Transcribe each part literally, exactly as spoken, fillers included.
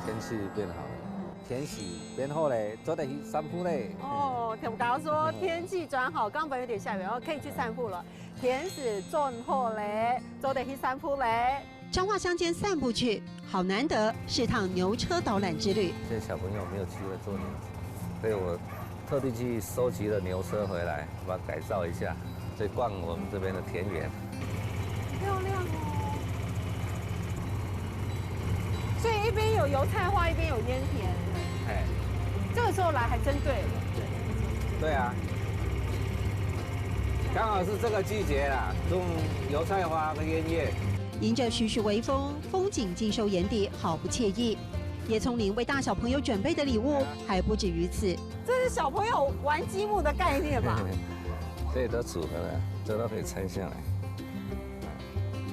天氣變好了，天氣變好咧，做得去散步咧。哦，聽講說天氣轉好，剛本來有點下雨，然後可以去散步了。天時轉好咧，做得去散步咧。彰化鄉間散步趣，好難得，是趟牛車導覽之旅。現在小朋友沒有機會坐牛車，所以我特地去收集了牛車回來，把它改造一下，所以逛我們這邊的田園。漂亮哦！所以一邊有油菜花，一邊有菸田。哎，这个时候来还真对了。对啊，刚好是这个季节啦，种油菜花跟菸叶。迎着徐徐微风，风景尽收眼底，好不惬意。叶聪玲为大小朋友准备的礼物还不止于此，这是小朋友玩积木的概念吧？这里都组合了，这都可以拆下来。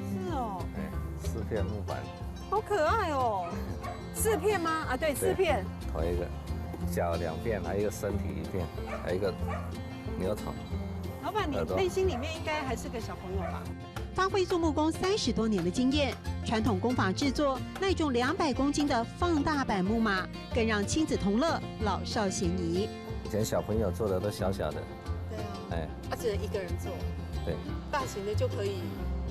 是哦。哎，四片木板。好可爱哦！四片吗？啊，对，四片。头一个，脚两片，还有一个身体一片，还有一个牛头。老板，你耳朵。内心里面应该还是个小朋友吧？发挥做木工三十多年的经验，传统工法制作耐重两百公斤的放大版木马，更让亲子同乐老少咸宜。以前小朋友做的都小小的，对啊，哎，他只能一个人做，对，大型的就可以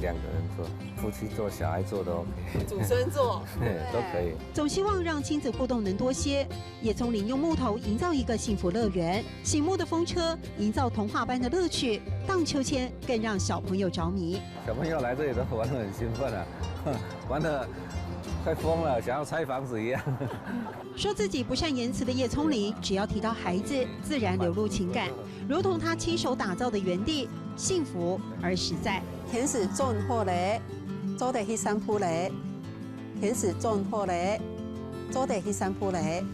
两个人做，夫妻做、小孩做都 OK，祖孙做，对，都可以。总希望让亲子互动能多些。叶聪玲用木头营造一个幸福乐园，醒目的风车营造童话般的乐趣，荡秋千更让小朋友着迷。小朋友来这里都玩得很兴奋啊，玩得快疯了，想要拆房子一样。说自己不善言辞的叶聪玲，只要提到孩子，自然流露情感，如同她亲手打造的园地，幸福而实在。天時轉好咧，做得去散步咧。天時轉好咧，做得去散步咧。